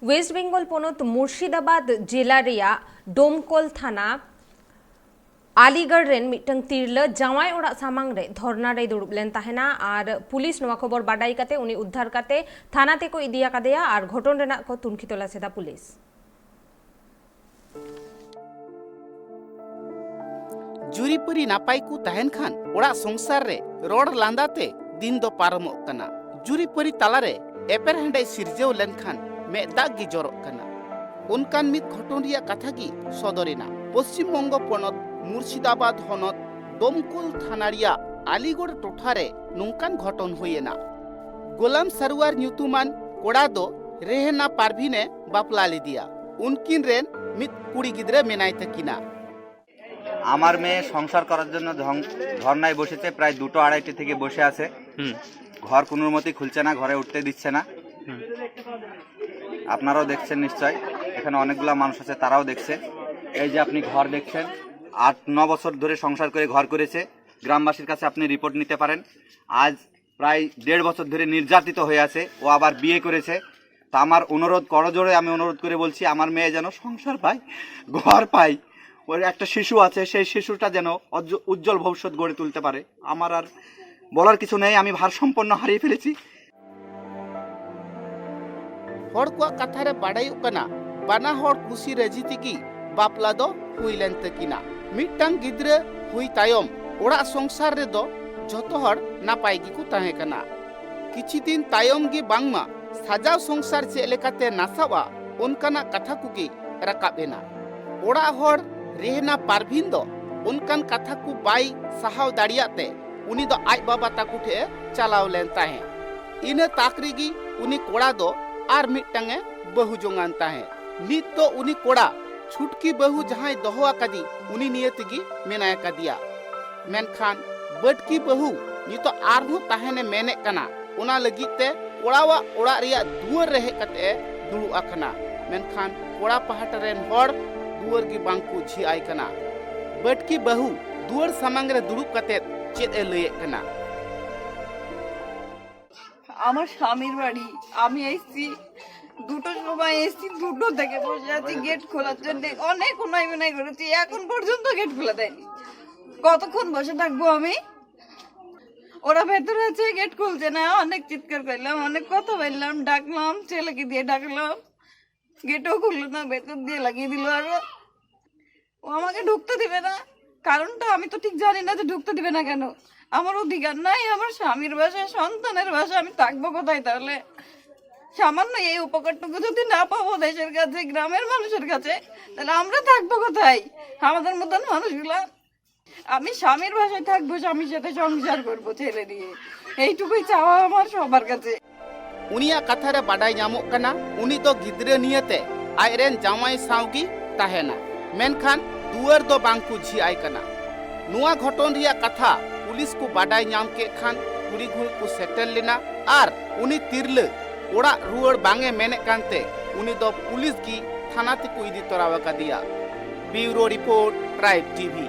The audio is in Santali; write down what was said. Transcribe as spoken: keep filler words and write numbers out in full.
ᱳᱭᱮᱥᱴ ᱵᱮᱝᱜᱚᱞ ᱯᱚᱱᱚᱛ ᱢᱩᱨᱥᱤᱫᱟᱵᱟᱫᱽ ᱡᱮᱞᱟ ᱨᱮᱭᱟᱜ ᱰᱳᱢᱠᱚᱞ ᱛᱷᱟᱱᱟ ᱟᱞᱤᱜᱚᱲ ᱨᱮᱱ ᱢᱤᱫᱴᱟᱝ ᱛᱤᱨᱞᱟᱹ ᱡᱟᱶᱟᱭ ᱚᱲᱟᱜ ᱥᱟᱢᱟᱝ ᱨᱮ ᱫᱷᱚᱨᱱᱟ ᱨᱮᱭ ᱫᱩᱲᱩᱵ ᱞᱮᱱ ᱛᱟᱦᱮᱱᱟ ᱟᱨ ᱯᱩᱞᱤᱥ ᱱᱚᱣᱟ ᱠᱷᱚᱵᱚᱨ ᱵᱟᱰᱟᱭ ᱠᱟᱛᱮ ᱩᱱᱤ ᱩᱫᱽᱫᱷᱟᱨ ᱠᱟᱛᱮ ᱛᱷᱟᱱᱟ ᱛᱮᱠᱚ ᱤᱫᱤ ᱟᱠᱟᱫᱮᱭᱟ ᱟᱨ ᱜᱷᱚᱴᱚᱱ ᱨᱮᱱᱟᱜ ᱠᱚ ᱛᱩᱱᱠᱷᱤ ᱛᱚᱞᱟᱥ ᱮᱫᱟ ᱯᱩᱞᱤᱥ᱾ ᱡᱩᱨᱤᱯᱟᱹᱨᱤ ᱱᱟᱯᱟᱭ ᱠᱚ ᱛᱟᱦᱮᱱ ᱠᱷᱟᱱ ᱚᱲᱟᱜ ᱥᱚᱝᱥᱟᱨ ᱨᱮ ᱨᱚᱲ ᱞᱟᱸᱫᱟ ᱛᱮ ᱫᱤᱱ ᱫᱚ ᱯᱟᱨᱚᱢᱚᱜ ᱠᱟᱱᱟ᱾ ᱡᱩᱨᱤᱯᱟᱹᱨᱤ ᱛᱟᱞᱟᱨᱮ ᱮᱯᱮᱨᱦᱮᱸᱰᱮᱡ ᱥᱤᱨᱡᱟᱹᱣ ᱞᱮᱱᱠᱷᱟᱱ ᱢᱮᱫ ᱫᱟᱜ ᱜᱮ ᱡᱚᱨᱚᱜ ᱠᱟᱱᱟ᱾ ᱚᱱᱠᱟᱱ ᱢᱤᱫ ᱜᱷᱚᱴᱚᱱ ᱨᱮᱭᱟᱜ ᱠᱟᱛᱷᱟ ᱜᱮ ᱥᱚᱫᱚᱨ ᱮᱱᱟ᱾ ᱯᱚᱥᱪᱤᱢ ᱵᱚᱝᱜᱚ ᱯᱚᱱᱚᱛ ᱢᱩᱨᱥᱤᱫᱟᱵᱟᱫᱽ ᱦᱚᱱᱚᱛ ᱰᱳᱢᱠᱚᱞ ᱛᱷᱟᱱᱟ ᱨᱮᱭᱟᱜ ᱟᱞᱤᱜᱚᱲ ᱴᱚᱴᱷᱟ ᱨᱮ ᱱᱚᱝᱠᱟᱱ ᱜᱷᱚᱴᱚᱱ ᱦᱩᱭ ᱮᱱᱟ᱾ ᱜᱳᱞᱟᱢ ᱥᱟᱨᱣᱟᱨ ᱧᱩᱛᱩᱢᱟᱱ ᱠᱚᱲᱟ ᱫᱚ ᱨᱮᱦᱮᱱᱟ ᱯᱟᱨᱵᱷᱤᱱᱮ ᱵᱟᱯᱞᱟ ᱞᱮᱫᱮᱭᱟ᱾ ᱩᱱᱠᱤᱱ ᱨᱮᱱ ᱢᱤᱫ ᱠᱩᱲᱤ ᱜᱤᱫᱽᱨᱟᱹ ᱢᱮᱱᱟᱭ ᱛᱟᱹᱠᱤᱱᱟ᱾ আমার মেয়ে সংসার করার জন্য ধং- ধর্নায় বসেছে, প্রায় দুটো আড়াইটে থেকে বসে আছে। হুম ঘর কোনো মতেই খুলছে না, ঘরে উঠতে দিচ্ছে না। হুম আপনারাও দেখছেন নিশ্চয়, এখানে অনেকগুলা মানুষ আছে, তারাও দেখছে। এই যে আপনি ঘর দেখছেন, আট ন বছর ধরে সংসার করে ঘর করেছে। গ্রামবাসীর কাছে আপনি রিপোর্ট নিতে পারেন। আজ প্রায় দেড় বছর ধরে নির্যাতিত হয়ে আছে। ও আবার বিয়ে করেছে। তা আমার অনুরোধ, করজোড়ে আমি অনুরোধ করে বলছি, আমার মেয়ে যেন সংসার পায়, ঘর পায়। ওর একটা শিশু আছে, সেই শিশুটা যেন অজ্জ- উজ্জ্বল ভবিষ্যৎ গড়ে তুলতে পারে। আমার আর বলার কিছু নেই, আমি ভারসাম্পন্ন হারিয়ে ফেলেছি। ᱦᱚᱲ ᱠᱚᱣᱟᱜ ᱠᱟᱛᱷᱟ ᱨᱮ ᱵᱟᱰᱟᱭᱚᱜ ᱠᱟᱱᱟ, ᱵᱟᱱᱟ ᱦᱚᱲ ᱠᱩᱥᱤ ᱨᱟᱹᱡᱤ ᱛᱮᱜᱮ ᱵᱟᱯᱞᱟ ᱫᱚ ᱦᱩᱭ ᱞᱮᱱ ᱛᱟᱹᱠᱤᱱᱟ᱾ ᱢᱤᱫᱴᱟᱝ ᱜᱤᱫᱽᱨᱟᱹ ᱦᱩᱭ ᱛᱟᱭᱚᱢ ᱚᱲᱟᱜ ᱥᱚᱝᱥᱟᱨ ᱨᱮᱫᱚ ᱡᱷᱚᱛᱚ ᱦᱚᱲ ᱱᱟᱯᱟᱭ ᱜᱮᱠᱚ ᱛᱟᱦᱮᱸ ᱠᱟᱱᱟ᱾ ᱠᱤᱪᱷᱤ ᱫᱤᱱ ᱛᱟᱭᱚᱢ ᱜᱮ ᱵᱟᱝᱢᱟ ᱥᱟᱡᱟᱣ ᱥᱚᱝᱥᱟᱨ ᱪᱮᱫ ᱞᱮᱠᱟᱛᱮ ᱱᱟᱥᱟᱣᱟ, ᱚᱱᱠᱟᱱᱟᱜ ᱠᱟᱛᱷᱟ ᱠᱚᱜᱮ ᱨᱟᱠᱟᱵ ᱮᱱᱟ᱾ ᱚᱲᱟᱜ ᱦᱚᱲ ᱨᱮᱦᱱᱟ ᱯᱟᱨᱵᱷᱤᱱ ᱫᱚ ᱚᱱᱠᱟᱱ ᱠᱟᱛᱷᱟ ᱠᱚ ᱵᱟᱭ ᱥᱟᱦᱟᱣ ᱫᱟᱲᱮᱭᱟᱜ ᱛᱮ ᱩᱱᱤ ᱫᱚ ᱟᱡ ᱵᱟᱵᱟ ᱛᱟᱠᱚ ᱴᱷᱮᱱ ᱮ ᱪᱟᱞᱟᱣ ᱞᱮᱱ ᱛᱟᱦᱮᱸᱫ᱾ ᱤᱱᱟᱹ ᱛᱟᱠ ᱨᱮᱜᱮ ᱩᱱᱤ ᱠᱚᱲᱟ ᱫᱚ ᱟᱨ ᱢᱤᱫᱴᱟᱝ ᱮ ᱵᱟᱹᱦᱩ ᱡᱚᱝᱟᱱ ᱛᱟᱦᱮᱸᱫ᱾ ᱱᱤᱛ ᱫᱚ ᱩᱱᱤ ᱠᱚᱲᱟ ᱪᱷᱩᱴᱠᱤ ᱵᱟᱹᱦᱩ ᱡᱟᱦᱟᱸᱭ ᱫᱚᱦᱚ ᱟᱠᱟᱫᱮ, ᱩᱱᱤ ᱱᱤᱭᱟᱹ ᱛᱮᱜᱮ ᱢᱮᱱᱟᱭ ᱠᱟᱫᱮᱭᱟ᱾ ᱢᱮᱱᱠᱷᱟᱱ ᱵᱟᱹᱴᱠᱤ ᱵᱟᱹᱦᱩ ᱱᱤᱛᱚᱜ ᱟᱨᱦᱚᱸ ᱛᱟᱦᱮᱱᱮ ᱢᱮᱱᱮᱫ ᱠᱟᱱᱟ᱾ ᱚᱱᱟ ᱞᱟᱹᱜᱤᱫ ᱛᱮ ᱠᱚᱲᱟᱣᱟᱜ ᱚᱲᱟᱜ ᱨᱮᱭᱟᱜ ᱫᱩᱣᱟᱹᱨ ᱨᱮ ᱦᱮᱡ ᱠᱟᱛᱮ ᱮ ᱫᱩᱲᱩᱵ ᱟᱠᱟᱱᱟ᱾ ᱢᱮᱱᱠᱷᱟᱱ ᱠᱚᱲᱟ ᱯᱟᱦᱴᱟ ᱨᱮᱱ ᱦᱚᱲ ᱫᱩᱣᱟᱹᱨ ᱜᱮ ᱵᱟᱝ ᱠᱚ ᱡᱷᱤᱡ ᱟᱭ ᱠᱟᱱᱟ᱾ ᱵᱟᱹᱴᱠᱤ ᱵᱟᱹᱦᱩ ᱫᱩᱣᱟᱹᱨ ᱥᱟᱢᱟᱝ ᱨᱮ ᱫᱩᱲᱩᱵ ᱠᱟᱛᱮ ᱪᱮᱫ ᱮ ᱞᱟᱹᱭᱮᱫ ᱠᱟᱱᱟ? আমার স্বামীর বাড়ি আমি এসছি দুটো বাবা এসি দুটো থেকে বসে আছি গেট খোলার জন্য। অনেক উনাই উনাই করেছি, এখন পর্যন্ত গেট খোলা দেয়নি। কতক্ষণ বসে থাকবো আমি? ওরা ভেতরে আছে, গেট খুলছে না। অনেক চিৎকার করলাম, অনেক কথা বললাম, ডাকলাম, ছেলেকে দিয়ে ডাকলাম, গেটও খুললো না, ভেতর দিয়ে লাগিয়ে দিল। আরো ও আমাকে ঢুকতে দিবে না। কারণটা আমি তো ঠিক জানি না যে ঢুকতে দিবে না কেন। আমার অধিকার নাই, আমার স্বামীর বাসায়, সন্তানের বাসায় আমি থাকবো কোথায় তাহলে? সামান্য এই উপকারটুকু যদি না পাবো দেশের কাছে, গ্রামের মানুষের কাছে, তাহলে আমরা থাকবো কোথায়? আমাদের মতন মানুষগুলা, আমি স্বামীর বাসায় থাকবো, স্বামীর সাথে সংসার করবো ছেলে নিয়ে, এইটুকুই চাওয়া আমার সবার কাছে। ᱩᱱᱤᱭᱟᱜ ᱠᱟᱛᱷᱟ ᱨᱮ ᱵᱟᱰᱟᱭ ᱧᱟᱢᱚᱜ ᱠᱟᱱᱟ, ᱩᱱᱤ ᱫᱚ ᱜᱤᱫᱽᱨᱟᱹ ᱱᱤᱭᱟᱹᱛᱮ ᱟᱡᱨᱮᱱ ᱡᱟᱶᱟᱭ ᱥᱟᱶ ᱜᱮ ᱛᱟᱦᱮᱱᱟ, ᱢᱮᱱᱠᱷᱟᱱ ᱫᱩᱣᱟᱹᱨ ᱫᱚ ᱵᱟᱝ ᱠᱚ ᱡᱷᱤᱡ ᱟᱭ ᱠᱟᱱᱟ᱾ ᱱᱚᱣᱟ ᱜᱷᱚᱴᱚᱱ ᱨᱮᱭᱟᱜ ᱠᱟᱛᱷᱟ ᱯᱩᱞᱤᱥ ᱠᱚ ᱵᱟᱰᱟᱭ ᱧᱟᱢ ᱠᱮᱫ ᱠᱷᱟᱱ ᱠᱩᱲᱤ ᱜᱷᱩᱲ ᱠᱚ ᱥᱮᱴᱮᱨ ᱞᱮᱱᱟ ᱟᱨ ᱩᱱᱤ ᱛᱤᱨᱞᱟᱹ ᱚᱲᱟᱜ ᱨᱩᱣᱟᱹᱲ ᱵᱟᱝ ᱮ ᱢᱮᱱᱮᱫ ᱠᱟᱱᱛᱮ ᱩᱱᱤ ᱫᱚ ᱯᱩᱞᱤᱥ ᱜᱮ ᱛᱷᱟᱱᱟ ᱛᱮᱠᱚ ᱤᱫᱤ ᱛᱚᱨᱟ ᱟᱠᱟᱫᱮᱭᱟ᱾ ᱵᱤᱭᱩᱨᱳ ᱨᱤᱯᱳᱨᱴ, ᱴᱨᱟᱭᱤᱵᱽ ᱴᱤᱵᱷᱤ᱾